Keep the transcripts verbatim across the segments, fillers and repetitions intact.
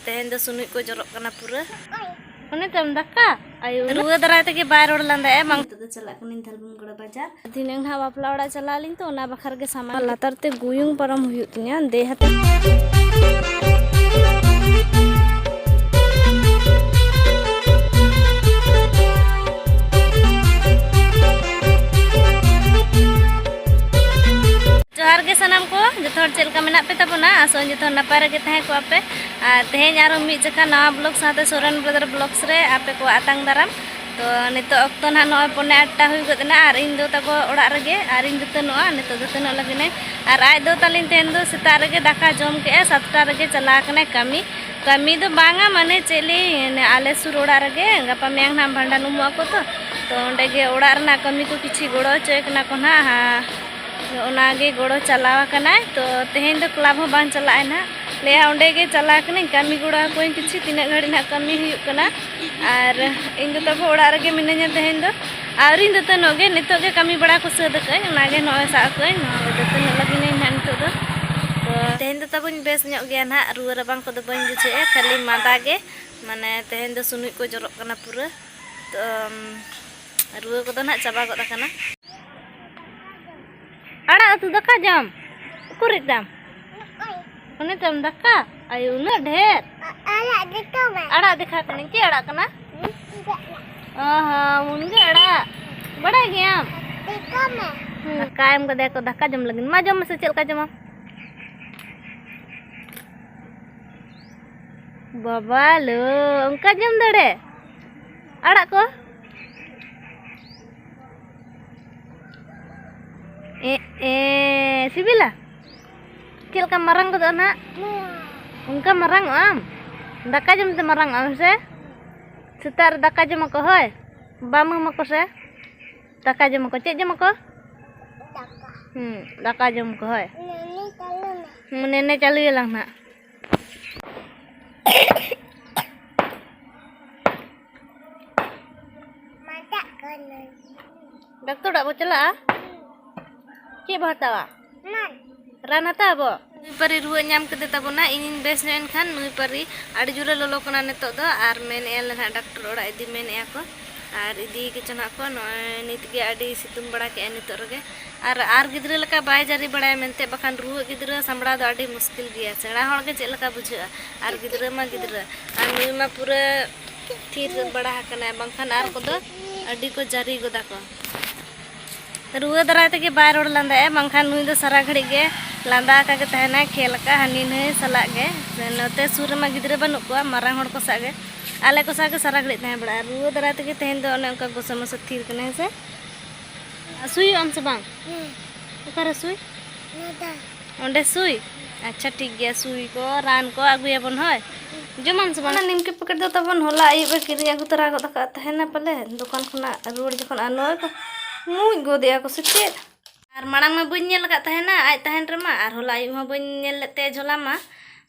ᱛᱮᱦᱮᱧ ᱫᱚ ᱥᱩᱱᱩᱡ ᱠᱚ ᱡᱚᱨᱚᱜ ᱠᱟᱱᱟ ᱯᱩᱨᱟᱹ᱾ ᱚᱱᱮ ᱛᱟᱢ ᱫᱟᱠᱟ, ᱟᱭᱳ᱾ ᱨᱩᱣᱟᱹ ᱫᱟᱨᱟᱭ ᱛᱮᱜᱮ ᱵᱟᱭ ᱨᱚᱲ ᱞᱟᱸᱫᱟᱭᱟ ᱵᱟᱝ᱾ ᱱᱤᱛᱚᱜ ᱫᱚ ᱪᱟᱞᱟᱜ ᱠᱟᱹᱱᱟᱹᱧ ᱫᱷᱟᱞᱵᱷᱩᱢᱜᱚᱲᱟ ᱵᱟᱡᱟᱨ᱾ ᱫᱷᱤᱱᱟᱹᱝ ᱱᱟᱦᱟᱜ ᱵᱟᱯᱞᱟ ᱚᱲᱟᱜ ᱪᱟᱞᱟᱜ ᱟᱹᱞᱤᱧ ᱛᱚ, ᱚᱱᱟ ᱵᱟᱠᱷᱨᱟ ᱜᱮ ᱥᱟᱢᱟᱱ ᱞᱟᱛᱟᱨ ᱛᱮ ᱜᱩᱭᱩᱝ ᱯᱟᱨᱚᱢ ᱦᱩᱭᱩᱜ ᱛᱤᱧᱟᱹ, ᱫᱮ ᱦᱟᱛᱮ᱾ ᱡᱚᱦᱟᱨ ᱜᱮ ᱥᱟᱱᱟᱢ ᱠᱚ, ᱡᱚᱛᱚ ᱦᱚᱲ ᱪᱮᱫ ᱞᱮᱠᱟ ᱢᱮᱱᱟᱜ ᱯᱮ ᱛᱟᱵᱚᱱᱟ? ᱟᱥᱚᱜ ᱟᱹᱧ ᱡᱚᱛᱚ ᱦᱚᱲ ᱱᱟᱯᱟᱭ ᱨᱮᱜᱮ ᱛᱟᱦᱮᱸ ᱠᱚᱜᱼᱟ ᱯᱮ᱾ ᱟᱨ ᱛᱮᱦᱮᱧ ᱟᱨᱦᱚᱸ ᱢᱤᱫ ᱡᱚᱠᱷᱟ ᱱᱟᱣᱟ vlog ᱥᱟᱶᱛᱮ ᱥᱚᱨᱮᱱ Brother Vlogs ᱨᱮ ᱟᱯᱮ ᱠᱚ ᱟᱛᱟᱝ ᱫᱟᱨᱟᱢ᱾ ᱛᱚ ᱱᱤᱛᱚᱜ ᱚᱠᱛᱚ ᱱᱟᱦᱟᱜ ᱱᱚᱜᱼᱚᱭ ᱯᱚᱱᱮ ᱟᱴᱴᱟ ᱦᱩᱭ ᱜᱚᱫ ᱮᱱᱟ ᱟᱨ ᱤᱧ ᱫᱚ ᱛᱟᱠᱚ ᱚᱲᱟᱜ ᱨᱮᱜᱮ ᱟᱨ ᱤᱧ ᱫᱟᱹᱛᱟᱹᱱᱚᱜᱼᱟ᱾ ᱱᱤᱛᱚᱜ ᱫᱟᱹᱛᱟᱹᱱᱚᱜ ᱞᱟᱹᱜᱤᱫ ᱟᱭ᱾ ᱟᱨ ᱟᱡ ᱫᱚ ᱛᱟᱹᱞᱤᱧ ᱛᱮᱦᱮᱧ ᱫᱚ ᱥᱮᱛᱟᱜ ᱨᱮᱜᱮ ᱫᱟᱠᱟ ᱡᱚᱢ ᱠᱮᱜᱼᱟᱭ, ᱥᱟᱛᱴᱟ ᱨᱮᱜᱮ ᱪᱟᱞᱟᱣ ᱠᱟᱱᱟᱭ ᱠᱟᱹᱢᱤ᱾ ᱠᱟᱹᱢᱤ ᱫᱚ ᱵᱟᱝᱟ, ᱢᱟᱱᱮ ᱪᱮᱫ ᱞᱤᱧ, ᱟᱞᱮ ᱥᱩᱨ ᱚᱲᱟᱜ ᱨᱮᱜᱮ ᱜᱟᱯᱟ ᱢᱮᱭᱟᱝ ᱱᱟᱦᱟᱜ ᱵᱷᱟᱸᱰᱟᱱ ᱩᱢᱩᱜ ᱟᱠᱚ ᱛᱚ᱾ ᱛᱚ ᱚᱸᱰᱮ ᱜᱮ ᱚᱲᱟᱜ ᱨᱮᱱᱟᱜ ᱠᱟᱹᱢᱤ ᱠᱚ ᱠᱤᱪᱷᱤ ᱜᱚᱲᱚ ᱦᱚᱪᱚᱭᱮ ᱠᱟᱱᱟ ᱠᱚ ᱱᱟᱦᱟᱜ᱾ ᱚᱱᱟ ᱜᱮ ᱜᱚᱲᱚ ᱪᱟᱞᱟᱣ ᱟᱠᱟᱱᱟᱭ᱾ ᱛᱚ ᱛᱮᱦᱮᱧ ᱫᱚ club ᱦᱚᱸ ᱵᱟᱝ ᱪᱟᱞᱟᱜ ᱟᱭ ᱱᱟᱦᱟᱜ᱾ ᱞᱟᱹᱭᱟ ᱚᱸᱰᱮ ᱜᱮ ᱪᱟᱞᱟᱣ ᱠᱟᱹᱱᱟᱹᱧ, ᱠᱟᱹᱢᱤ ᱜᱚᱲᱚ ᱟᱠᱚᱣᱟᱹᱧ ᱠᱤᱪᱷᱤ, ᱛᱤᱱᱟᱹᱜ ᱜᱷᱟᱹᱲᱤᱡ ᱱᱟᱦᱟᱜ ᱠᱟᱹᱢᱤ ᱦᱩᱭᱩᱜ ᱠᱟᱱᱟ᱾ ᱟᱨ ᱤᱧ ᱫᱚ ᱛᱟᱵᱚ ᱚᱲᱟᱜ ᱨᱮᱜᱮ ᱢᱤᱱᱟᱹᱧᱟ ᱛᱮᱦᱮᱧ ᱫᱚ᱾ ᱟᱹᱣᱨᱤᱧ ᱫᱟᱹᱛᱟᱹᱱᱚᱜ ᱜᱮ, ᱱᱤᱛᱚᱜ ᱜᱮ ᱠᱟᱹᱢᱤ ᱵᱟᱲᱟ ᱠᱚ ᱥᱟᱹᱛ ᱟᱠᱟᱫᱟᱹᱧ, ᱚᱱᱟ ᱜᱮ ᱱᱚᱜᱼᱚᱭ ᱥᱟᱵ ᱟᱠᱟᱫᱟᱹᱧ, ᱱᱚᱣᱟ ᱜᱮ ᱫᱟᱹᱛᱟᱹᱱᱚᱜ ᱞᱟᱹᱜᱤᱫ ᱤᱧ ᱱᱟᱦᱟᱜ ᱱᱤᱛᱚᱜ ᱫᱚ᱾ ᱛᱚ ᱛᱮᱦᱮᱧ ᱫᱚ ᱛᱟᱵᱚᱧ ᱵᱮᱥ ᱧᱚᱜ ᱜᱮᱭᱟ ᱱᱟᱦᱟᱜ, ᱨᱩᱣᱟᱹ ᱨᱟᱵᱟᱝ ᱠᱚᱫᱚ ᱵᱟᱹᱧ ᱵᱩᱡᱷᱟᱹᱣᱮᱫᱼᱟ, ᱠᱷᱟᱹᱞᱤ ᱢᱟᱸᱫᱟ ᱜᱮ, ᱢᱟᱱᱮ ᱛᱮᱦᱮᱧ ᱫᱚ ᱥᱩᱱᱩᱡ ᱠᱚ ᱡᱚᱨᱚᱜ ᱠᱟᱱᱟ ᱯᱩᱨᱟᱹ᱾ ᱛᱚ ᱨᱩᱣᱟᱹ ᱠᱚᱫᱚ ᱱᱟᱦᱟᱜ ᱪᱟᱵᱟ ᱜᱚᱫ ᱟᱠᱟᱱᱟ᱾ ᱟᱲᱟᱜ ᱩᱛᱩ ᱫᱟᱠᱟ ᱡᱚᱢ? ᱩᱠᱩᱨᱤᱡ ᱛᱟᱢ? ᱚᱱᱮ ᱛᱟᱢ ᱫᱟᱠᱟ? ᱟᱭᱳ, ᱩᱱᱟᱹᱜ ᱰᱷᱮᱨ? ᱟᱲᱟᱜ ᱫᱮᱠᱷᱟᱣ ᱢᱮ᱾ ᱟᱲᱟᱜ ᱫᱮᱠᱷᱟᱣ ᱠᱟᱹᱱᱟᱹᱧ᱾ ᱪᱮᱫ ᱟᱲᱟᱜ ᱠᱟᱱᱟ? ᱢᱩᱱᱜᱟᱹ ᱟᱲᱟᱜ᱾ ᱚ ᱦᱚᱸ, ᱢᱩᱱᱜᱟᱹ ᱟᱲᱟᱜ᱾ ᱵᱟᱲᱟᱭ ᱜᱮᱭᱟᱢ? ᱫᱮᱠᱷᱟᱣ ᱢᱮ᱾ ᱦᱩᱸ᱾ ᱫᱟᱠᱟ ᱮᱢ ᱠᱟᱫᱮᱭᱟ ᱠᱚ ᱫᱟᱠᱟ ᱡᱚᱢ ᱞᱟᱹᱜᱤᱫ᱾ ᱢᱟ ᱡᱚᱢ ᱢᱮᱥᱮ, ᱪᱮᱫ ᱞᱮᱠᱟ ᱡᱚᱢᱟᱢ? ᱵᱟᱵᱟ ᱞᱳ, ᱚᱱᱠᱟ ᱡᱚᱢ ᱫᱟᱲᱮ? ᱟᱲᱟᱜ ᱠᱚ? ᱮ, ᱮ, ᱥᱤᱵᱤᱞᱟ? ᱪᱮᱫ ᱞᱮᱠᱟ ᱢᱟᱨᱟᱝ ᱜᱚᱫᱚᱜᱼᱟ ᱱᱟᱦᱟᱜ? ᱚᱱᱠᱟ ᱢᱟᱨᱟᱝ ᱚᱜ ᱟᱢ? ᱫᱟᱠᱟ ᱡᱚᱢ ᱛᱮ ᱢᱟᱨᱟᱝ ᱚᱜ ᱟᱢ ᱥᱮ? ᱥᱮᱛᱟᱜ ᱨᱮ ᱫᱟᱠᱟ ᱡᱚᱢ ᱟᱠᱚ ᱦᱳᱭ? ᱵᱟᱢ ᱮᱢᱟ ᱠᱚ ᱥᱮ? ᱫᱟᱠᱟ ᱡᱚᱢ ᱟᱠᱚ᱾ ᱪᱮᱫ ᱡᱚᱢ ᱟᱠᱚ? ᱫᱟᱠᱟ᱾ ᱦᱩᱸ, ᱫᱟᱠᱟ ᱡᱚᱢ ᱟᱠᱚ ᱦᱳᱭ? ᱱᱮᱱᱮ ᱪᱟᱹᱞᱩ ᱢᱮ᱾ ᱦᱩᱸ, ᱱᱮᱱᱮ ᱪᱟᱹᱞᱩᱭᱟᱞᱟᱝ ᱱᱟᱦᱟᱜ᱾ ᱢᱟᱸᱫᱟᱜ ᱠᱟᱹᱱᱟᱹᱧ᱾ ᱰᱟᱠᱛᱚᱨ ᱚᱲᱟᱜ ᱵᱚ ᱪᱟᱞᱟᱜᱼᱟ? ᱪᱮᱫ ᱵᱚ ᱦᱟᱛᱟᱣᱟ? ᱨᱟᱱ᱾ ᱨᱟᱱ ᱦᱟᱛᱟᱣ ᱟᱵᱚ? ᱱᱩᱭ ᱯᱟᱹᱨᱤ ᱨᱩᱣᱟᱹ ᱧᱟᱢ ᱠᱮᱫᱮ ᱛᱟᱵᱚᱱᱟ, ᱤᱧᱤᱧ ᱵᱮᱥ ᱧᱚᱜ ᱮᱱ ᱠᱷᱟᱱ᱾ ᱱᱩᱭ ᱯᱟᱹᱨᱤ ᱟᱹᱰᱤ ᱡᱳᱨᱮ ᱞᱚᱞᱚ ᱠᱟᱱᱟ ᱱᱤᱛᱚᱜ ᱫᱚ, ᱟᱨ ᱢᱮᱱᱮᱫᱼᱟ ᱞᱮ ᱱᱟᱦᱟᱜ ᱰᱟᱠᱴᱚᱨ ᱚᱲᱟᱜ ᱤᱫᱤ ᱢᱮᱱᱮᱫᱼᱟ ᱠᱚ, ᱟᱨ ᱤᱫᱤᱭᱮ ᱜᱮᱪᱚ ᱱᱟᱦᱟᱜ ᱠᱚ᱾ ᱱᱚᱜᱼᱚᱭ ᱱᱤᱛ ᱜᱮ ᱟᱹᱰᱤ ᱥᱤᱛᱩᱝ ᱵᱟᱲᱟ ᱠᱮᱫᱼᱟ ᱱᱤᱛᱚᱜ ᱨᱮᱜᱮ᱾ ᱟᱨ ᱟᱨ ᱜᱤᱫᱽᱨᱟᱹ ᱞᱮᱠᱟ ᱵᱟᱭ ᱡᱟᱹᱨᱤ ᱵᱟᱲᱟᱭᱟ ᱢᱮᱱᱛᱮ, ᱵᱟᱠᱷᱟᱱ ᱨᱩᱣᱟᱹᱜ ᱜᱤᱫᱽᱨᱟᱹ ᱥᱟᱢᱵᱲᱟᱣ ᱫᱚ ᱟᱹᱰᱤ ᱢᱩᱥᱠᱤᱞ ᱜᱮᱭᱟ᱾ ᱥᱮᱬᱟ ᱦᱚᱲ ᱜᱮ ᱪᱮᱫ ᱞᱮᱠᱟ ᱵᱩᱡᱷᱟᱹᱜᱼᱟ, ᱟᱨ ᱜᱤᱫᱽᱨᱟᱹ ᱢᱟ ᱜᱤᱫᱽᱨᱟᱹ, ᱟᱨ ᱱᱩᱭ ᱢᱟ ᱯᱩᱨᱟᱹ ᱛᱷᱤᱨ ᱵᱟᱲᱟ ᱟᱠᱟᱱᱟᱭ, ᱵᱟᱝᱠᱷᱟᱱ ᱟᱨ ᱠᱚᱫᱚ ᱟᱹᱰᱤ ᱠᱚ ᱡᱟᱹᱨᱤ ᱜᱚᱫᱟ ᱠᱚ᱾ ᱨᱩᱣᱟᱹ ᱫᱟᱨᱟᱭ ᱛᱮᱜᱮ ᱵᱟᱭ ᱨᱚᱲ ᱞᱟᱸᱫᱟᱭᱟ, ᱵᱟᱝᱠᱷᱟᱱ ᱱᱩᱭ ᱫᱚ ᱥᱟᱨᱟ ᱜᱷᱟᱹᱲᱤᱡ ᱜᱮ ᱞᱟᱸᱫᱟ ᱟᱠᱟ ᱜᱮ ᱛᱟᱦᱮᱱᱟᱭ, ᱠᱷᱮᱞ ᱟᱠᱟ ᱦᱟᱹᱱᱤ ᱱᱟᱹᱭ ᱥᱟᱞᱟᱜ ᱜᱮ᱾ ᱱᱚᱛᱮ ᱥᱩᱨ ᱨᱮᱢᱟ ᱜᱤᱫᱽᱨᱟᱹ ᱵᱟᱹᱱᱩᱜ ᱠᱚᱣᱟ, ᱢᱟᱨᱟᱝ ᱦᱚᱲ ᱠᱚ ᱥᱟᱶ ᱜᱮ, ᱟᱞᱮ ᱠᱚ ᱥᱟᱶ ᱜᱮ ᱥᱟᱨᱟ ᱜᱷᱟᱹᱲᱤᱡ ᱛᱟᱦᱮᱸ ᱵᱟᱲᱟᱜᱼᱟ᱾ ᱨᱩᱣᱟᱹ ᱫᱟᱨᱟᱭ ᱛᱮᱜᱮ ᱛᱮᱦᱮᱧ ᱫᱚ ᱚᱱᱮ ᱚᱱᱠᱟ ᱜᱚᱥᱮ ᱢᱚᱥᱮ ᱛᱷᱤᱨ ᱠᱟᱱᱟᱭ᱾ ᱦᱮᱸ ᱥᱮ? ᱥᱩᱭᱩᱜ ᱟᱢ ᱥᱮ ᱵᱟᱝ? ᱚᱠᱟᱨᱮ ᱥᱩᱭ? ᱚᱸᱰᱮ ᱥᱩᱭ? ᱟᱪᱪᱷᱟ, ᱴᱷᱤᱠ ᱜᱮᱭᱟ, ᱥᱩᱭ ᱠᱚ ᱨᱟᱱ ᱠᱚ ᱟᱹᱜᱩᱭᱟᱵᱚᱱ᱾ ᱦᱳᱭ, ᱡᱚᱢᱟᱢ ᱥᱮ ᱵᱟᱝ? ᱚᱱᱟ ᱱᱤᱢᱠᱤ ᱯᱮᱠᱮᱴ ᱫᱚ ᱛᱟᱵᱚᱱ ᱦᱚᱞᱟ ᱟᱹᱭᱩᱵ ᱮ ᱠᱤᱨᱤᱧ ᱟᱹᱜᱩ ᱛᱚᱨᱟ ᱜᱚᱫ ᱟᱠᱟᱫ ᱛᱟᱦᱮᱱᱟ ᱯᱟᱞᱮ ᱫᱚᱠᱟᱱ ᱠᱷᱚᱱᱟᱜ ᱨᱩᱣᱟᱹᱲ ᱡᱚᱠᱷᱚᱱ, ᱟᱨ ᱱᱚᱜᱼᱚᱭ ᱠᱚ ᱢᱩᱸᱡ ᱜᱚᱫᱮᱜᱼᱟ ᱠᱚ ᱥᱮ ᱪᱮᱫ? ᱟᱨ ᱢᱟᱲᱟᱝ ᱢᱟ ᱵᱟᱹᱧ ᱧᱮᱞ ᱟᱠᱟᱫ ᱛᱟᱦᱮᱱᱟ ᱟᱡ ᱛᱟᱦᱮᱱ ᱨᱮᱢᱟ, ᱟᱨ ᱦᱚᱞᱟ ᱟᱹᱭᱩᱵ ᱦᱚᱸ ᱵᱟᱹᱧ ᱧᱮᱞ ᱞᱮᱫ ᱛᱟᱭᱟ ᱡᱷᱚᱞᱟ ᱢᱟ,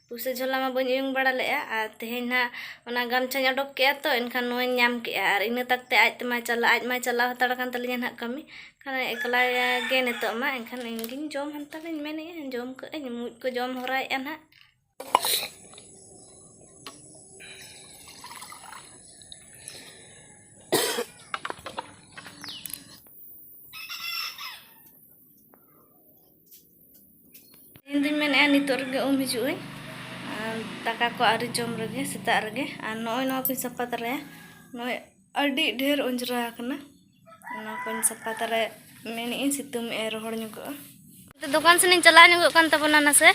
ᱯᱩᱭᱥᱟᱹ ᱡᱷᱚᱞᱟ ᱢᱟ ᱵᱟᱹᱧ ᱩᱭᱩᱝ ᱵᱟᱲᱟ ᱞᱮᱫᱼᱟ᱾ ᱟᱨ ᱛᱮᱦᱮᱧ ᱱᱟᱦᱟᱜ ᱚᱱᱟ ᱜᱟᱢᱪᱷᱟᱧ ᱚᱰᱚᱠ ᱠᱮᱫᱼᱟ ᱛᱚ, ᱮᱱᱠᱷᱟᱱ ᱱᱚᱣᱟᱧ ᱧᱟᱢ ᱠᱮᱫᱼᱟ᱾ ᱟᱨ ᱤᱱᱟᱹ ᱛᱟᱠᱛᱮ ᱟᱡ ᱛᱮᱢᱟᱭ ᱪᱟᱞᱟᱜ, ᱟᱡ ᱢᱟᱭ ᱪᱟᱞᱟᱣ ᱦᱟᱛᱟᱲ ᱟᱠᱟᱱ ᱛᱟᱹᱞᱤᱧᱟ ᱱᱟᱦᱟᱜ ᱠᱟᱹᱢᱤ, ᱮᱱᱠᱷᱟᱱ ᱮᱠᱞᱟ ᱜᱮ ᱱᱤᱛᱚᱜ ᱢᱟ, ᱮᱱᱠᱷᱟᱱ ᱤᱧᱜᱤᱧ ᱡᱚᱢ ᱦᱟᱛᱟᱲᱟᱹᱧ ᱢᱮᱱᱮᱫᱼᱟ, ᱡᱚᱢ ᱠᱟᱜ ᱟᱹᱧ, ᱢᱩᱸᱡ ᱠᱚ ᱡᱚᱢ ᱦᱚᱨᱟᱭᱮᱫᱼᱟ ᱱᱟᱦᱟᱜ᱾ ᱤᱧ ᱫᱩᱧ ᱢᱮᱱᱮᱫᱼᱟ ᱱᱤᱛᱚᱜ ᱨᱮᱜᱮ ᱩᱢ ᱦᱤᱡᱩᱜ ᱟᱹᱧ, ᱟᱨ ᱫᱟᱠᱟ ᱠᱚ ᱟᱹᱣᱨᱤ ᱡᱚᱢ ᱨᱮᱜᱮ ᱥᱮᱛᱟᱜ ᱨᱮᱜᱮ᱾ ᱟᱨ ᱱᱚᱜᱼᱚᱭ ᱱᱚᱣᱟ ᱠᱚᱧ ᱥᱟᱯᱷᱟ ᱛᱟᱨᱟᱭᱟ, ᱱᱚᱜᱼᱚᱭ ᱟᱹᱰᱤ ᱰᱷᱮᱨ ᱚᱸᱡᱽᱨᱟ ᱟᱠᱟᱱᱟ, ᱚᱱᱟ ᱠᱚᱧ ᱥᱟᱯᱷᱟ ᱛᱟᱨᱟᱭᱟ᱾ ᱢᱮᱱᱮᱫ ᱟᱹᱧ ᱥᱤᱛᱩᱝ ᱮᱜᱼᱟᱭ, ᱨᱚᱦᱚᱲ ᱧᱚᱜᱚᱜᱼᱟ᱾ ᱫᱚᱠᱟᱱ ᱥᱮᱱ ᱤᱧ ᱪᱟᱞᱟᱣ ᱧᱚᱜᱚᱜ ᱠᱟᱱ ᱛᱟᱵᱚᱱᱟ, ᱱᱟᱥᱮ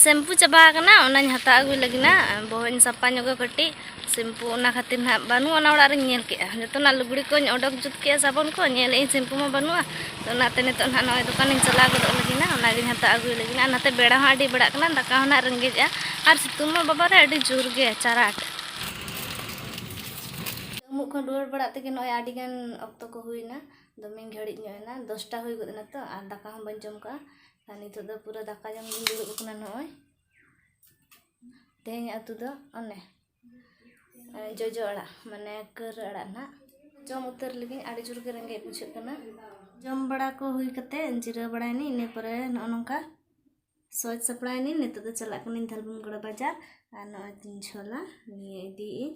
ᱥᱮᱢᱯᱩ ᱪᱟᱵᱟ ᱟᱠᱟᱱᱟ, ᱚᱱᱟᱧ ᱦᱟᱛᱟᱣ ᱟᱹᱜᱩᱭ ᱞᱟᱹᱜᱤᱫ ᱱᱟ᱾ ᱵᱚᱦᱚᱜ ᱤᱧ ᱥᱟᱯᱷᱟ ᱧᱚᱜᱟ ᱠᱟᱹᱴᱤᱡ, ᱥᱮᱢᱯᱩ ᱚᱱᱟ ᱠᱷᱟᱹᱛᱤᱨ ᱱᱟᱦᱟᱜ ᱵᱟᱹᱱᱩᱜ ᱟᱱᱟ ᱚᱲᱟᱜ ᱨᱤᱧ ᱧᱮᱞ ᱠᱮᱜᱼᱟ᱾ ᱡᱚᱛᱚᱱᱟᱜ ᱞᱩᱜᱽᱲᱤ ᱠᱚᱧ ᱚᱰᱚᱠ ᱡᱩᱛ ᱠᱮᱜᱼᱟ, ᱥᱟᱵᱚᱱ ᱠᱚ ᱧᱮᱞ ᱮᱜᱼᱟᱹᱧ ᱥᱮᱢᱯᱩ ᱢᱟ ᱵᱟᱹᱱᱩᱜᱼᱟ᱾ ᱛᱚ ᱚᱱᱟᱛᱮ ᱱᱤᱛᱚᱜ ᱱᱟᱦᱟᱜ ᱱᱚᱜᱼᱚᱭ ᱫᱚᱠᱟᱱᱤᱧ ᱪᱟᱞᱟᱣ ᱜᱚᱫᱚᱜ ᱞᱟᱹᱜᱤᱫ ᱱᱟ, ᱚᱱᱟᱜᱤᱧ ᱦᱟᱛᱟᱣ ᱟᱹᱜᱩᱭ ᱞᱟᱹᱜᱤᱫ ᱱᱟ᱾ ᱟᱨ ᱱᱟᱛᱮ ᱵᱮᱲᱟ ᱦᱚᱸ ᱟᱹᱰᱤ ᱵᱮᱲᱟᱜ ᱠᱟᱱᱟ, ᱫᱟᱠᱟ ᱦᱚᱸ ᱱᱟᱦᱟᱜ ᱨᱮᱸᱜᱮᱡᱼᱟ, ᱟᱨ ᱥᱤᱛᱩᱝ ᱢᱟ ᱵᱟᱵᱟ ᱨᱮ ᱟᱹᱰᱤ ᱡᱳᱨ ᱜᱮ ᱪᱟᱨᱟᱴ᱾ ᱩᱢᱩᱜ ᱠᱷᱚᱱ ᱨᱩᱣᱟᱹᱲ ᱵᱟᱲᱟᱜ ᱛᱮᱜᱮ ᱱᱚᱜᱼᱚᱭ ᱟᱹᱰᱤ ᱜᱟᱱ ᱚᱠᱛᱚ ᱠᱚ ᱦᱩᱭᱱᱟ, ᱫᱚᱢᱮᱧ ᱜᱷᱟᱹᱲᱤᱡ ᱧᱚᱜ ᱮᱱᱟ, ᱫᱚᱥᱴᱟ ᱦᱩᱭ ᱜᱚᱫ ᱮᱱᱟ ᱛᱚ, ᱟᱨ ᱫᱟᱠᱟ ᱦᱚᱸ ᱵᱟᱹᱧ ᱡᱚᱢ ᱠᱟᱜᱼᱟ᱾ ᱟᱨ ᱱᱤᱛᱚᱜ ᱫᱚ ᱯᱩᱨᱟᱹ ᱫᱟᱠᱟ ᱡᱚᱢ ᱜᱤᱧ ᱫᱩᱲᱩᱵ ᱟᱠᱟᱱᱟ᱾ ᱱᱚᱜᱼᱚᱭ ᱛᱮᱦᱮᱧᱟᱜ ᱩᱛᱩ ᱫᱚ ᱚᱱᱮ ᱡᱚᱡᱚ ᱟᱲᱟᱜ, ᱢᱟᱱᱮ ᱠᱟᱹᱨ ᱟᱲᱟᱜ ᱱᱟᱦᱟᱜ᱾ ᱡᱚᱢ ᱩᱛᱟᱹᱨ ᱞᱟᱹᱜᱤᱫ, ᱟᱹᱰᱤ ᱡᱳᱨ ᱜᱮ ᱨᱮᱸᱜᱮᱡ ᱵᱩᱡᱷᱟᱹᱜ ᱠᱟᱱᱟ᱾ ᱡᱚᱢ ᱵᱟᱲᱟ ᱠᱚ ᱦᱩᱭ ᱠᱟᱛᱮ ᱡᱤᱨᱟᱹᱣ ᱵᱟᱲᱟᱭᱮᱱᱟᱹᱧ᱾ ᱤᱱᱟᱹ ᱯᱚᱨᱮ ᱱᱚᱜᱼᱚ ᱱᱚᱝᱠᱟ ᱥᱚᱡᱽ ᱥᱟᱯᱲᱟᱣ ᱮᱱᱟᱹᱧ᱾ ᱱᱤᱛᱚᱜ ᱫᱚ ᱪᱟᱞᱟᱜ ᱠᱟᱹᱱᱟᱹᱧ ᱫᱷᱟᱞᱵᱩᱱ ᱜᱚᱲᱟ ᱵᱟᱡᱟᱨ᱾ ᱟᱨ ᱱᱚᱜᱼᱚᱭ ᱛᱤᱧ ᱡᱷᱚᱞᱟ, ᱱᱤᱭᱟᱹ ᱤᱫᱤᱭᱮᱫᱟᱹᱧ᱾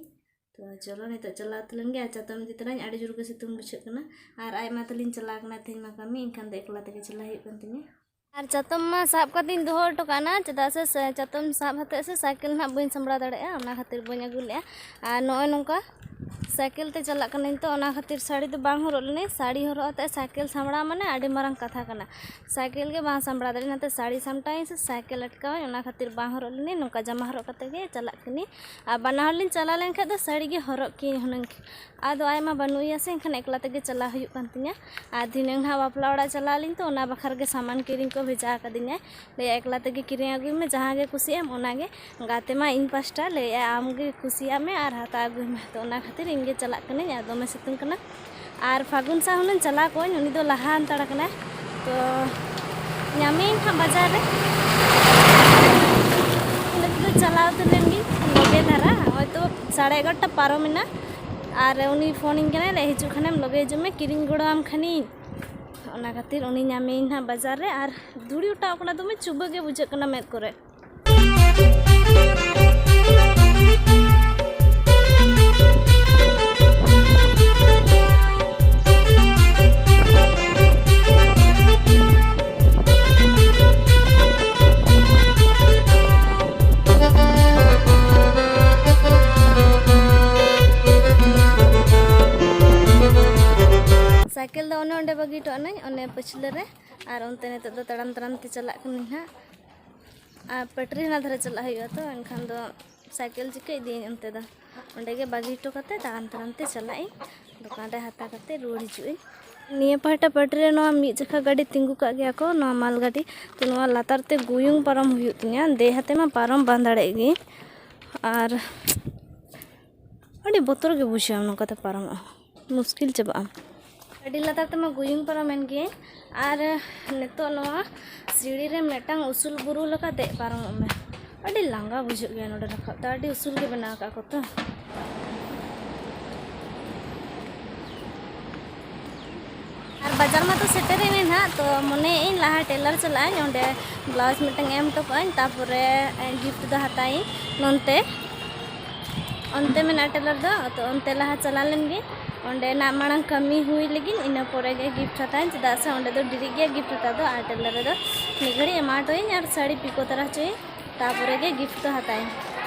ᱛᱚ ᱪᱚᱞᱚ, ᱱᱤᱛᱚᱜ ᱪᱟᱞᱟᱣ ᱛᱟᱞᱮᱱ ᱜᱮ᱾ ᱟᱨ ᱪᱟᱛᱚᱢ ᱤᱫᱤ ᱛᱚᱨᱟᱧ, ᱟᱹᱰᱤ ᱡᱳᱨ ᱜᱮ ᱥᱤᱛᱩᱝ ᱵᱩᱡᱷᱟᱹᱜ ᱠᱟᱱᱟ᱾ ᱟᱨ ᱟᱡ ᱢᱟ ᱛᱟᱞᱤᱧ ᱪᱟᱞᱟᱣ ᱠᱟᱱᱟ ᱛᱮᱦᱮᱧ ᱢᱟ ᱠᱟᱹᱢᱤ, ᱮᱱᱠᱷᱟᱱ ᱫᱚ ᱮᱠᱞᱟ ᱛᱮᱜᱮ ᱪᱟᱞᱟᱣ ᱦᱩᱭᱩᱜ ᱠᱟᱱ ᱛᱤᱧᱟᱹ᱾ ᱟᱨ ᱪᱟᱛᱚᱢ ᱢᱟ ᱥᱟᱵ ᱠᱟᱛᱮᱧ ᱫᱚᱦᱚ ᱦᱚᱴᱚ ᱠᱟᱜᱼᱟ, ᱪᱮᱫᱟᱜ ᱥᱮ ᱥᱮ ᱪᱟᱛᱚᱢ ᱥᱟᱵ ᱦᱟᱛᱮᱫ ᱥᱮ ᱥᱟᱭᱠᱮᱞ ᱱᱟᱦᱟᱜ ᱵᱟᱹᱧ ᱥᱟᱢᱵᱲᱟᱣ ᱫᱟᱲᱮᱭᱟᱜᱼᱟ, ᱚᱱᱟ ᱠᱷᱟᱹᱛᱤᱨ ᱵᱟᱹᱧ ᱟᱹᱜᱩ ᱞᱮᱫᱼᱟ᱾ ᱟᱨ ᱱᱚᱜᱼᱚᱭ ᱱᱚᱝᱠᱟ ᱥᱟᱭᱠᱮᱞ ᱛᱮ ᱪᱟᱞᱟᱜ ᱠᱟᱹᱱᱟᱹᱧ, ᱛᱚ ᱚᱱᱟ ᱠᱷᱟᱹᱛᱤᱨ ᱥᱟᱹᱲᱤ ᱫᱚ ᱵᱟᱝ ᱦᱚᱨᱚᱜ ᱞᱮᱱᱟᱹᱧ᱾ ᱥᱟᱹᱲᱤ ᱦᱚᱨᱚᱜ ᱟᱛᱮᱫ ᱥᱟᱭᱠᱮᱞ ᱥᱟᱢᱵᱲᱟᱣ ᱢᱟᱱᱮ ᱟᱹᱰᱤ ᱢᱟᱨᱟᱝ ᱠᱟᱛᱷᱟ ᱠᱟᱱᱟ, ᱥᱟᱭᱠᱮᱞ ᱜᱮ ᱵᱟᱝ ᱥᱟᱢᱵᱲᱟᱣ ᱫᱟᱲᱮᱭᱟᱜᱼᱟ᱾ ᱚᱱᱟᱛᱮ ᱥᱟᱹᱲᱤ ᱥᱟᱢᱴᱟᱣᱤᱧ ᱥᱮ ᱥᱟᱭᱠᱮᱞ ᱟᱴᱠᱟᱣᱟᱹᱧ, ᱚᱱᱟ ᱠᱷᱟᱹᱛᱤᱨ ᱵᱟᱝ ᱦᱚᱨᱚᱜ ᱞᱮᱱᱟᱹᱧ᱾ ᱱᱚᱝᱠᱟ ᱡᱟᱢᱟ ᱦᱚᱨᱚᱜ ᱠᱟᱛᱮᱫ ᱜᱮ ᱪᱟᱞᱟᱜ ᱠᱟᱹᱱᱟᱹᱧ᱾ ᱟᱨ ᱵᱟᱱᱟ ᱦᱚᱲ ᱞᱤᱧ ᱪᱟᱞᱟᱣ ᱞᱮᱱᱠᱷᱟᱡ ᱫᱚ ᱥᱟᱹᱲᱤ ᱜᱮ ᱦᱚᱨᱚᱜ ᱠᱤᱭᱟᱹᱧ ᱦᱩᱱᱟᱹᱝ᱾ ᱟᱫᱚ ᱟᱡ ᱢᱟ ᱵᱟᱹᱱᱩᱜ ᱮᱭᱟ ᱥᱮ, ᱮᱱᱠᱷᱟᱱ ᱮᱠᱞᱟ ᱛᱮᱜᱮ ᱪᱟᱞᱟᱣ ᱦᱩᱭᱩᱜ ᱠᱟᱱ ᱛᱤᱧᱟᱹ᱾ ᱟᱨ ᱫᱷᱤᱱᱟᱹᱝ ᱱᱟᱦᱟᱜ ᱵᱟᱯᱞᱟ ᱚᱲᱟᱜ ᱪᱟᱞᱟᱣ ᱟᱹᱞᱤᱧ, ᱛᱚ ᱚᱱᱟ ᱵᱟᱠᱷᱨᱟ ᱜᱮ ᱥᱟᱢᱟᱱ ᱠᱤᱨᱤᱧ ᱠᱚ ᱵᱷᱮᱡᱟ ᱟᱠᱟᱫᱤᱧᱟᱭ᱾ ᱞᱟᱹᱭᱟ, "ᱮᱠᱞᱟ ᱛᱮᱜᱮ ᱠᱤᱨᱤᱧ ᱟᱹᱜᱩᱭ ᱢᱮ, ᱡᱟᱦᱟᱸ ᱜᱮ ᱠᱩᱥᱤᱭᱟᱜ ᱮᱢ ᱚᱱᱟ ᱜᱮ᱾" ᱜᱟᱛᱮ ᱢᱟ ᱤᱧ ᱯᱟᱥᱴᱟ, ᱞᱟᱹᱭᱮᱜᱼᱟ, "ᱟᱢ ᱜᱮ ᱠᱩᱥᱤᱭᱟᱜ ᱢᱮ ᱟᱨ ᱦᱟᱛᱟᱣ ᱟᱹᱜᱩᱭ ᱢᱮ᱾" ᱛᱚ ᱚᱱᱟ ᱠᱷᱟᱹᱛᱤᱨ ᱤᱧ ᱜᱮ ᱪᱟᱞᱟᱜ ᱠᱟᱹᱱᱟᱹᱧ, ᱟᱨ ᱫᱚᱢᱮ ᱥᱤᱛᱩᱝ ᱠᱟᱱᱟ᱾ ᱟᱨ ᱯᱷᱟᱹᱜᱩᱱ ᱥᱟᱶ ᱦᱩᱱᱟᱹᱝ ᱪᱟᱞᱟᱣ ᱠᱚᱜᱼᱟᱹᱧ, ᱩᱱᱤ ᱫᱚ ᱞᱟᱦᱟ ᱦᱟᱱᱛᱟᱲ ᱠᱟᱱᱟᱭ᱾ ᱛᱚ ᱧᱟᱢᱮᱭᱟᱹᱧ ᱦᱟᱸᱜ ᱵᱟᱡᱟᱨ ᱨᱮ᱾ ᱤᱱᱟᱹ ᱛᱮᱫᱚ ᱪᱟᱞᱟᱣ ᱩᱛᱟᱹᱨ ᱞᱮᱱ ᱜᱤᱧ ᱞᱚᱜᱮ ᱫᱷᱟᱨᱟ᱾ ᱦᱚᱭᱛᱳ ᱥᱟᱲᱮ ᱮᱜᱟᱨᱚᱴᱟ ᱯᱟᱨᱚᱢ ᱮᱱᱟ᱾ ᱟᱨ ᱩᱱᱤ ᱯᱷᱳᱱᱤᱧ ᱠᱟᱱᱟᱭ, ᱞᱟᱹᱭ, "ᱦᱤᱡᱩᱜ ᱠᱷᱟᱱᱮᱢ ᱞᱚᱜᱮ ᱦᱤᱡᱩᱜ ᱢᱮ, ᱠᱤᱨᱤᱧ ᱜᱚᱲᱚᱣᱟᱢ ᱠᱷᱟᱱᱤᱧ᱾" ᱚᱱᱟ ᱠᱷᱟᱹᱛᱤᱨ ᱩᱱᱤ ᱧᱟᱢᱮᱭᱟᱹᱧ ᱦᱟᱸᱜ ᱵᱟᱡᱟᱨ ᱨᱮ᱾ ᱟᱨ ᱫᱷᱩᱲᱤ ᱚᱴᱟᱣ ᱠᱟᱱᱟ, ᱫᱚᱢᱮ ᱪᱩᱵᱟᱹ ᱜᱮ ᱵᱩᱡᱷᱟᱹᱜ ᱠᱟᱱᱟ ᱢᱮᱫ ᱠᱚᱨᱮ᱾ ᱥᱟᱭᱠᱮᱞ ᱫᱚ ᱚᱱᱮ ᱚᱸᱰᱮ ᱵᱟᱹᱜᱤ ᱦᱚᱴᱚ ᱟᱹᱱᱟᱹᱧ, ᱚᱱᱮ ᱯᱟᱹᱪᱷᱞᱟᱹ ᱨᱮ᱾ ᱟᱨ ᱚᱱᱛᱮ ᱱᱤᱛᱚᱜ ᱫᱚ ᱛᱟᱲᱟᱢ ᱛᱟᱲᱟᱢ ᱛᱮ ᱪᱟᱞᱟᱜ ᱠᱟᱹᱱᱟᱹᱧ ᱦᱟᱸᱜ᱾ ᱟᱨ ᱯᱟᱹᱴᱨᱤ ᱦᱟᱱᱟ ᱫᱷᱟᱨᱮ ᱪᱟᱞᱟᱜ ᱦᱩᱭᱩᱜᱼᱟ, ᱛᱚ ᱮᱱᱠᱷᱟᱱ ᱫᱚ ᱥᱟᱭᱠᱮᱞ ᱪᱤᱠᱟᱹ ᱤᱫᱤᱭᱟᱹᱧ ᱚᱱᱛᱮ ᱫᱚ? ᱚᱸᱰᱮ ᱜᱮ ᱵᱟᱹᱜᱤ ᱦᱚᱴᱚ ᱠᱟᱛᱮ ᱛᱟᱲᱟᱢ ᱛᱟᱲᱟᱢ ᱛᱮ ᱪᱟᱞᱟᱜ ᱟᱹᱧ, ᱫᱚᱠᱟᱱ ᱨᱮ ᱦᱟᱛᱟᱣ ᱠᱟᱛᱮ ᱨᱩᱣᱟᱹᱲ ᱦᱤᱡᱩᱜ ᱟᱹᱧ᱾ ᱱᱤᱭᱟᱹ ᱯᱟᱦᱴᱟ ᱯᱟᱹᱴᱨᱤ ᱨᱮ ᱱᱚᱣᱟ ᱢᱤᱫ ᱡᱟᱠᱷᱟ ᱜᱟᱹᱰᱤ ᱛᱤᱸᱜᱩ ᱠᱟᱜ ᱜᱮᱭᱟ ᱠᱚ, ᱱᱚᱣᱟ ᱢᱟᱞ ᱜᱟᱹᱰᱤ, ᱛᱚ ᱱᱚᱣᱟ ᱞᱟᱛᱟᱨ ᱛᱮ ᱜᱩᱭᱩᱝ ᱯᱟᱨᱚᱢ ᱦᱩᱭᱩᱜ ᱛᱤᱧᱟᱹ, ᱫᱮᱡ ᱦᱟᱛᱮ ᱢᱟ ᱯᱟᱨᱚᱢ ᱵᱟᱝ ᱫᱟᱲᱮᱭᱟᱜ ᱜᱤᱭᱟᱹᱧ᱾ ᱟᱨ ᱟᱹᱰᱤ ᱵᱚᱛᱚᱨ ᱜᱮ ᱵᱩᱡᱷᱟᱹᱜᱼᱟ ᱱᱚᱝᱠᱟᱛᱮ ᱯᱟᱨᱚᱢᱚᱜᱼᱟ, ᱢᱩᱥᱠᱤᱞ ᱪᱟᱵᱟᱜᱼᱟ᱾ ᱟᱹᱰᱤ ᱞᱟᱛᱟᱨ ᱛᱮᱢᱟ ᱜᱩᱭᱩᱝ ᱯᱟᱨᱚᱢᱮᱱ ᱜᱤᱭᱟᱹᱧ, ᱟᱨ ᱱᱤᱛᱚᱜ ᱱᱚᱣᱟ ᱥᱤᱲᱤ ᱨᱮ ᱢᱤᱫᱴᱟᱝ ᱩᱥᱩᱞ ᱵᱩᱨᱩ ᱞᱮᱠᱟ ᱫᱮᱡ ᱯᱟᱨᱚᱢᱚᱜ ᱢᱮ᱾ ᱟᱹᱰᱤ ᱞᱟᱸᱜᱟ ᱵᱩᱡᱷᱟᱹᱜ ᱜᱮᱭᱟ ᱱᱚᱰᱮ ᱨᱟᱠᱟᱵ ᱛᱮ, ᱟᱹᱰᱤ ᱩᱥᱩᱞ ᱜᱮ ᱵᱮᱱᱟᱣ ᱟᱠᱟᱫ ᱠᱚ ᱛᱚ᱾ ᱟᱨ ᱵᱟᱡᱟᱨ ᱢᱟᱛᱚ ᱥᱮᱴᱮᱨᱮᱱᱟᱹᱧ ᱱᱟᱦᱟᱜ, ᱛᱚ ᱢᱚᱱᱮᱭᱮᱫᱟᱹᱧ ᱞᱟᱦᱟ ᱴᱮᱞᱟᱨ ᱪᱟᱞᱟᱜ ᱟᱹᱧ, ᱚᱸᱰᱮ ᱵᱞᱟᱣᱩᱡᱽ ᱢᱤᱫᱴᱟᱝ ᱮᱢ ᱦᱚᱴᱚ ᱠᱟᱜ ᱟᱹᱧ, ᱛᱟᱯᱚᱨᱮ ᱜᱤᱯᱷᱴ ᱫᱚ ᱦᱟᱛᱟᱣ ᱟᱹᱧ ᱱᱚᱱᱛᱮ᱾ ᱚᱱᱛᱮ ᱢᱮᱱᱟᱜᱼᱟ ᱴᱮᱞᱟᱨ ᱫᱚ, ᱛᱚ ᱚᱱᱛᱮ ᱞᱟᱦᱟ ᱪᱟᱞᱟᱣ ᱞᱮᱱ ᱜᱮ, ᱚᱸᱰᱮᱱᱟᱜ ᱢᱟᱲᱟᱝ ᱠᱟᱹᱢᱤ ᱦᱩᱭ ᱞᱟᱹᱜᱤᱫ, ᱤᱱᱟᱹ ᱯᱚᱨᱮ ᱜᱮ ᱜᱤᱯᱷᱴ ᱦᱟᱛᱟᱣ ᱟᱹᱧ, ᱪᱮᱫᱟᱜ ᱥᱮ ᱚᱸᱰᱮ ᱫᱚ ᱰᱮᱨᱤᱜ ᱜᱮᱭᱟ ᱜᱤᱯᱷᱴ ᱦᱟᱛᱟᱣ ᱫᱚ᱾ ᱟᱨ ᱴᱮᱞᱟᱨ ᱨᱮᱫᱚ ᱢᱤᱫ ᱜᱷᱟᱹᱲᱤᱡ ᱮᱢᱟ ᱦᱚᱴᱚ ᱟᱹᱧ ᱟᱨ ᱥᱟᱹᱲᱤ ᱯᱤᱠᱳ ᱛᱟᱨᱟ ᱦᱚᱪᱚᱭᱟᱹᱧ᱾ ᱛᱟᱯᱚᱨᱮ ᱜᱮ ᱜᱤᱯᱷᱴ ᱫᱚ ᱦᱟᱛᱟᱣ ᱤᱧ᱾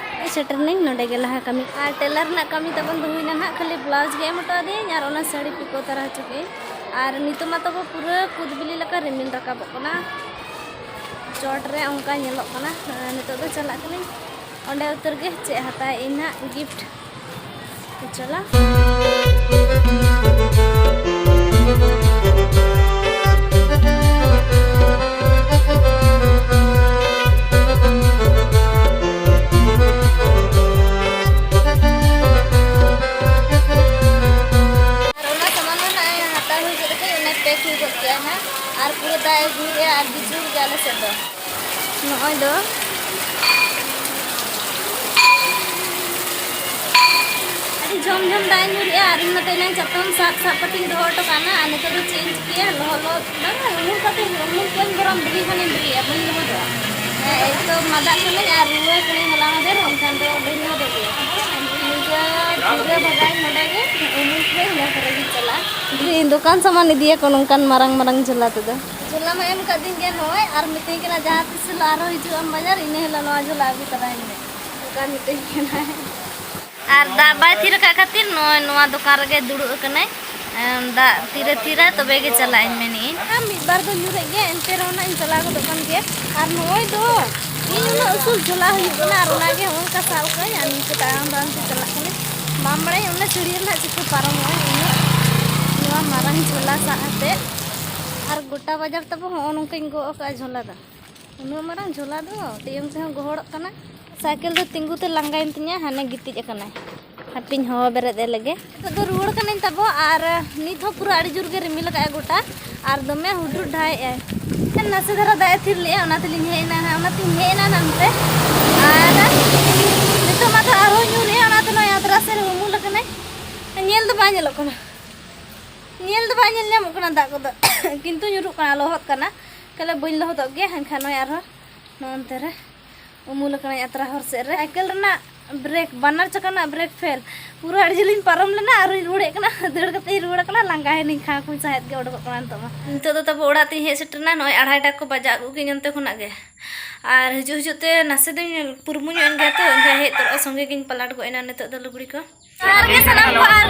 ᱥᱮᱴᱮᱨ ᱱᱟᱹᱧ ᱱᱚᱰᱮ ᱜᱮ ᱞᱟᱦᱟ ᱠᱟᱹᱢᱤ᱾ ᱟᱨ ᱴᱮᱞᱟᱨ ᱨᱮᱱᱟᱜ ᱠᱟᱹᱢᱤ ᱛᱟᱵᱚᱱ ᱫᱚ ᱦᱩᱭᱱᱟ ᱱᱟᱦᱟᱜ, ᱠᱷᱟᱹᱞᱤ ᱵᱞᱟᱣᱩᱡᱽ ᱜᱮ ᱮᱢ ᱦᱚᱴᱚ ᱟᱫᱮᱭᱟᱹᱧ ᱟᱨ ᱚᱱᱟ ᱥᱟᱹᱲᱤ ᱯᱤᱠᱳ ᱛᱟᱨᱟ ᱦᱚᱪᱚ ᱠᱮᱫᱟᱹᱧ᱾ ᱟᱨ ᱱᱤᱛᱚᱜ ᱢᱟ ᱛᱟᱵᱚ ᱯᱩᱨᱟᱹ ᱠᱩᱫ ᱵᱤᱞᱤ ᱞᱮᱠᱟ ᱨᱤᱢᱤᱞ ᱨᱟᱠᱟᱵᱚᱜ ᱠᱟᱱᱟ, ᱪᱚᱴ ᱨᱮ ᱚᱱᱠᱟ ᱧᱮᱞᱚᱜ ᱠᱟᱱᱟ᱾ ᱟᱨ ᱱᱤᱛᱚᱜ ᱫᱚ ᱪᱟᱞᱟᱜ ᱠᱟᱹᱱᱟᱹᱧ ᱚᱸᱰᱮ ᱩᱛᱟᱹᱨ ᱜᱮ, ᱪᱮᱫ ᱦᱟᱛᱟᱣ ᱤᱧ ᱱᱟᱦᱟᱜ ᱜᱤᱯᱷᱴ᱾ ᱪᱟᱞᱟᱜ᱾ ᱟᱨ ᱚᱱᱟ ᱥᱟᱢᱟᱱ ᱢᱟ ᱱᱟᱜ ᱦᱟᱛᱟᱣ ᱦᱩᱭ ᱠᱮᱫ ᱠᱷᱟᱡ, ᱚᱱᱟ ᱯᱮᱠ ᱦᱩᱭ ᱜᱚᱫ ᱠᱮᱜᱼᱟ ᱱᱟᱜ᱾ ᱟᱨ ᱯᱩᱨᱟᱹ ᱫᱟᱜ ᱮ ᱟᱹᱜᱩᱭᱮᱫᱼᱟ ᱟᱨ ᱵᱤᱡᱽᱞᱤ ᱜᱮ ᱟᱞᱮ ᱥᱮᱫ ᱫᱚ᱾ ᱱᱚᱜᱼᱚᱭ ᱫᱚ ᱟᱹᱰᱤ ᱡᱷᱚᱢ ᱡᱷᱚᱢ ᱫᱟᱜ ᱮ ᱧᱩᱨᱮᱜᱼᱟ ᱟᱨ ᱤᱧ ᱢᱟᱛᱚ ᱮᱱᱟᱝ ᱪᱟᱛᱚᱢ ᱥᱟᱵ ᱥᱟᱵ ᱠᱟᱛᱮᱧ ᱫᱚᱦᱚ ᱦᱚᱴᱚ ᱠᱟᱜᱼᱟ ᱟᱨ ᱱᱤᱛᱚᱜ ᱫᱚ ᱪᱮᱫ ᱤᱧ ᱪᱤᱠᱟᱹᱭᱟ? ᱞᱚᱦᱚᱫ ᱞᱚᱦᱚᱫ ᱵᱟᱝᱟ, ᱩᱢᱩᱞ ᱠᱟᱛᱮ, ᱩᱢᱩᱞ ᱠᱚᱧ ᱵᱚᱨᱚᱝ ᱵᱤᱞᱤ ᱠᱷᱚᱱᱤᱧ ᱵᱤᱞᱤᱭᱟ, ᱵᱟᱹᱧ ᱞᱚᱦᱚᱫᱚᱜᱼᱟ᱾ ᱦᱮᱸ, ᱮᱠ ᱛᱚ ᱢᱟᱫᱟᱜ ᱠᱟᱹᱱᱟᱹᱧ ᱟᱨ ᱨᱩᱣᱟᱹ ᱠᱟᱹᱱᱟᱹᱧ ᱦᱚᱞᱟ ᱢᱟᱫᱷᱮᱨ, ᱮᱱᱠᱷᱟᱱ ᱫᱚ ᱵᱟᱹᱧ ᱞᱚᱦᱚᱫᱚᱜ ᱜᱮᱭᱟ᱾ ᱤᱧ ᱫᱚ ᱫᱷᱤᱨᱮ ᱵᱷᱟᱜᱟᱧ ᱱᱚᱰᱮ ᱜᱮ, ᱩᱢᱩᱞ ᱠᱚ ᱤᱱᱟᱹ ᱠᱚᱨᱮ ᱜᱤᱧ ᱪᱟᱞᱟᱜᱼᱟ᱾ ᱤᱧ ᱫᱚᱠᱟᱱ ᱥᱟᱢᱟᱱ ᱤᱫᱤᱭᱟᱠᱚ ᱱᱚᱝᱠᱟᱱ ᱢᱟᱨᱟᱝ ᱢᱟᱨᱟᱝ ᱡᱷᱚᱞᱟ ᱛᱮᱫᱚ᱾ ᱡᱷᱚᱞᱟ ᱢᱟ ᱮᱢ ᱠᱟᱹᱫᱤᱧ ᱜᱮ ᱱᱚᱜᱼᱚᱭ, ᱟᱨ ᱢᱤᱛᱟᱹᱧ ᱠᱟᱱᱟ ᱡᱟᱦᱟᱸ ᱛᱤᱥ ᱦᱤᱞᱳᱜ ᱟᱨᱦᱚᱸ ᱦᱤᱡᱩᱜ ᱟᱢ ᱵᱟᱡᱟᱨ, ᱤᱱᱟᱹ ᱦᱤᱞᱳᱜ ᱱᱚᱣᱟ ᱡᱷᱚᱞᱟ ᱟᱹᱜᱩ ᱛᱚᱨᱟᱭ ᱢᱮ, ᱚᱱᱠᱟ ᱢᱤᱛᱟᱹᱧ ᱠᱟᱱᱟᱭ᱾ ᱟᱨ ᱫᱟᱜ ᱵᱟᱭ ᱛᱷᱤᱨ ᱟᱠᱟᱫ ᱠᱷᱟᱹᱛᱤᱨ ᱱᱚᱜᱼᱚᱭ ᱱᱚᱣᱟ ᱫᱚᱠᱟᱱ ᱨᱮᱜᱮ ᱫᱩᱲᱩᱵ ᱟᱠᱟᱱᱟᱭ᱾ ᱮᱢ, ᱫᱟᱜ ᱛᱤᱨᱮ ᱛᱷᱤᱨᱟ ᱛᱚᱵᱮ ᱜᱮ ᱪᱟᱞᱟᱜ ᱤᱧ ᱢᱮᱱᱮᱫ ᱟᱹᱧ᱾ ᱟᱨ ᱢᱤᱫ ᱵᱟᱨ ᱫᱚ ᱧᱩᱨᱮᱫ ᱜᱮᱭᱟ, ᱮᱱᱛᱮ ᱨᱮᱦᱚᱸ ᱱᱟᱜ ᱤᱧ ᱪᱟᱞᱟᱣ ᱜᱚᱫᱚᱜ ᱠᱟᱱ ᱜᱮᱭᱟ᱾ ᱟᱨ ᱱᱚᱜᱼᱚᱭ ᱫᱚ ᱤᱧ ᱩᱱᱟᱹᱜ ᱩᱥᱩᱞ ᱡᱷᱚᱞᱟ ᱦᱩᱭᱩᱜ ᱠᱟᱱᱟ ᱟᱨ ᱚᱱᱟᱜᱮ ᱦᱚᱸᱜᱼᱚ ᱱᱚᱝᱠᱟ ᱥᱟᱵ ᱠᱟᱜ ᱟᱹᱧ ᱟᱨ ᱱᱤᱝᱠᱟᱹ ᱛᱟᱲᱟᱢ ᱛᱟᱲᱟᱢ ᱛᱮ ᱪᱟᱞᱟᱜ ᱠᱟᱹᱱᱟᱹᱧ᱾ ᱵᱟᱢ ᱵᱟᱲᱟᱭᱟ ᱚᱱᱟ ᱥᱤᱲᱤ ᱨᱮᱱᱟᱜ ᱪᱤᱠᱟᱹ ᱯᱟᱨᱚᱢᱚᱜᱼᱟ ᱩᱱᱟᱹᱜ, ᱱᱚᱣᱟ ᱢᱟᱨᱟᱝ ᱡᱷᱚᱞᱟ ᱥᱟᱵ ᱟᱛᱮ᱾ ᱟᱨ ᱜᱚᱴᱟ ᱵᱟᱡᱟᱨ ᱛᱟᱵᱚ ᱦᱚᱸᱜᱼᱚ ᱱᱚᱝᱠᱟᱧ ᱜᱚᱜ ᱟᱠᱟᱫᱼᱟ ᱡᱷᱚᱞᱟ ᱫᱚ᱾ ᱩᱱᱟᱹᱜ ᱢᱟᱨᱟᱝ ᱡᱷᱚᱞᱟ ᱫᱚ ᱛᱮᱭᱚᱝ ᱛᱮᱦᱚᱸ ᱜᱚᱦᱚᱲᱚᱜ ᱠᱟᱱᱟ᱾ ᱥᱟᱭᱠᱮᱞ ᱫᱚ ᱛᱤᱸᱜᱩ ᱛᱮ ᱞᱟᱸᱜᱟᱭᱮᱱ ᱛᱤᱧᱟ, ᱦᱟᱱᱮ ᱜᱤᱛᱤᱡ ᱟᱠᱟᱱᱟᱭ᱾ ᱦᱟᱯᱮᱧ ᱦᱚᱦᱚ ᱵᱮᱨᱮᱫ ᱮ ᱞᱮᱜᱮ᱾ ᱱᱤᱛᱚᱜ ᱫᱚ ᱨᱩᱣᱟᱹᱲ ᱠᱟᱹᱱᱟᱹᱧ ᱛᱟᱵᱚ, ᱟᱨ ᱱᱤᱛ ᱦᱚᱸ ᱯᱩᱨᱟᱹ ᱟᱹᱰᱤ ᱡᱳᱨ ᱜᱮ ᱨᱤᱢᱤᱞ ᱟᱠᱟᱫᱼᱟᱭ ᱜᱚᱴᱟ, ᱟᱨ ᱫᱚᱢᱮ ᱦᱩᱰᱩᱨ ᱰᱷᱟᱭᱮᱜᱼᱟᱭ᱾ ᱱᱟᱥᱮ ᱫᱷᱟᱨᱟ ᱫᱟᱜ ᱮ ᱛᱷᱤᱨ ᱞᱮᱜᱼᱟ, ᱚᱱᱟ ᱛᱮᱞᱤᱧ ᱦᱮᱡ ᱮᱱᱟ ᱱᱟᱦᱟᱜ, ᱚᱱᱟᱛᱤᱧ ᱦᱮᱡ ᱮᱱᱟ ᱱᱟᱜ ᱱᱚᱛᱮ᱾ ᱟᱨ ᱱᱤᱛᱚᱜ ᱢᱟᱛᱚ ᱟᱨᱦᱚᱸ ᱧᱩᱨᱮᱜᱼᱟ, ᱚᱱᱟᱛᱮ ᱱᱚᱜᱼᱚᱭ ᱟᱛᱨᱟ ᱥᱮᱫ ᱨᱮ ᱩᱢᱩᱞ ᱟᱠᱟᱱᱟᱹᱧ᱾ ᱧᱮᱞ ᱫᱚ ᱵᱟᱭ ᱧᱮᱞᱚᱜ ᱠᱟᱱᱟ᱾ ᱧᱮᱞ ᱫᱚ ᱵᱟᱭ ᱧᱮᱞ ᱧᱟᱢᱚᱜ ᱠᱟᱱᱟ ᱫᱟᱜ ᱠᱚᱫᱚ᱾ ᱠᱤᱱᱛᱩ ᱧᱩᱨᱩᱜ ᱠᱟᱱᱟ, ᱞᱚᱦᱚᱫ ᱠᱟᱱᱟ᱾ ᱛᱟᱦᱞᱮ ᱵᱟᱹᱧ ᱞᱚᱦᱚᱫᱚᱜ ᱜᱮᱭᱟ᱾ ᱮᱱᱠᱷᱟᱱ ᱱᱚᱜᱼᱚᱭ ᱟᱨᱦᱚᱸ ᱱᱚᱜᱼᱚ ᱱᱚᱱᱛᱮ ᱨᱮ ᱩᱢᱩᱞ ᱟᱠᱟᱱᱟᱹᱧ ᱟᱛᱨᱟ ᱦᱚᱨ ᱥᱮᱫ ᱨᱮ᱾ ᱥᱟᱭᱠᱮᱞ ᱨᱮᱱᱟᱜ ᱵᱨᱮᱠ, ᱵᱟᱱᱟᱨ ᱪᱟᱠᱟ ᱨᱮᱱᱟᱜ ᱵᱨᱮᱠ ᱯᱷᱮᱞ᱾ ᱯᱩᱨᱟᱹ ᱟᱹᱰᱤ ᱡᱷᱟᱹᱞᱤᱧ ᱯᱟᱨᱚᱢ ᱞᱮᱱᱟ, ᱟᱨᱤᱧ ᱨᱩᱣᱟᱹᱲᱮᱫ ᱠᱟᱱᱟ᱾ ᱫᱟᱹᱲ ᱠᱟᱛᱮ ᱤᱧ ᱨᱩᱣᱟᱹᱲ ᱠᱟᱱᱟ, ᱞᱟᱸᱜᱟ ᱮᱱᱟᱹᱧ, ᱠᱷᱟᱸ ᱠᱷᱩᱸᱭ ᱥᱟᱦᱮᱫ ᱜᱮ ᱚᱰᱚᱠᱚᱜ ᱠᱟᱱᱟ ᱱᱤᱛᱚᱜ ᱢᱟ᱾ ᱱᱤᱛᱚᱜ ᱫᱚ ᱛᱟᱵᱚ ᱚᱲᱟᱜ ᱛᱤᱧ ᱦᱮᱡ ᱥᱮᱴᱮᱨᱱᱟ᱾ ᱱᱚᱜᱼᱚᱭ ᱟᱲᱟᱭᱴᱟ ᱠᱚ ᱵᱟᱡᱟᱣ ᱟᱹᱜᱩ ᱠᱤᱧ ᱚᱱᱛᱮ ᱠᱷᱚᱱᱟᱜ ᱜᱮ᱾ ᱟᱨ ᱦᱤᱡᱩᱜ ᱦᱤᱡᱩᱜ ᱛᱮ ᱱᱟᱥᱮ ᱫᱚᱧ ᱯᱩᱨᱢᱩ ᱧᱚᱜ ᱮᱱ ᱜᱮᱭᱟ ᱛᱚ, ᱮᱱᱠᱷᱟᱱ ᱦᱮᱡ ᱛᱚᱨᱟ ᱥᱚᱸᱜᱮ ᱜᱤᱧ ᱯᱟᱞᱟᱴ ᱜᱚᱫ ᱮᱱᱟ ᱱᱤᱛᱚᱜ ᱫᱚ ᱞᱩᱜᱽᱲᱤ ᱠᱚ᱾ ᱡᱚᱦᱟᱨ ᱜᱮ ᱥᱟᱱᱟᱢ ᱠᱚ, ᱟᱨ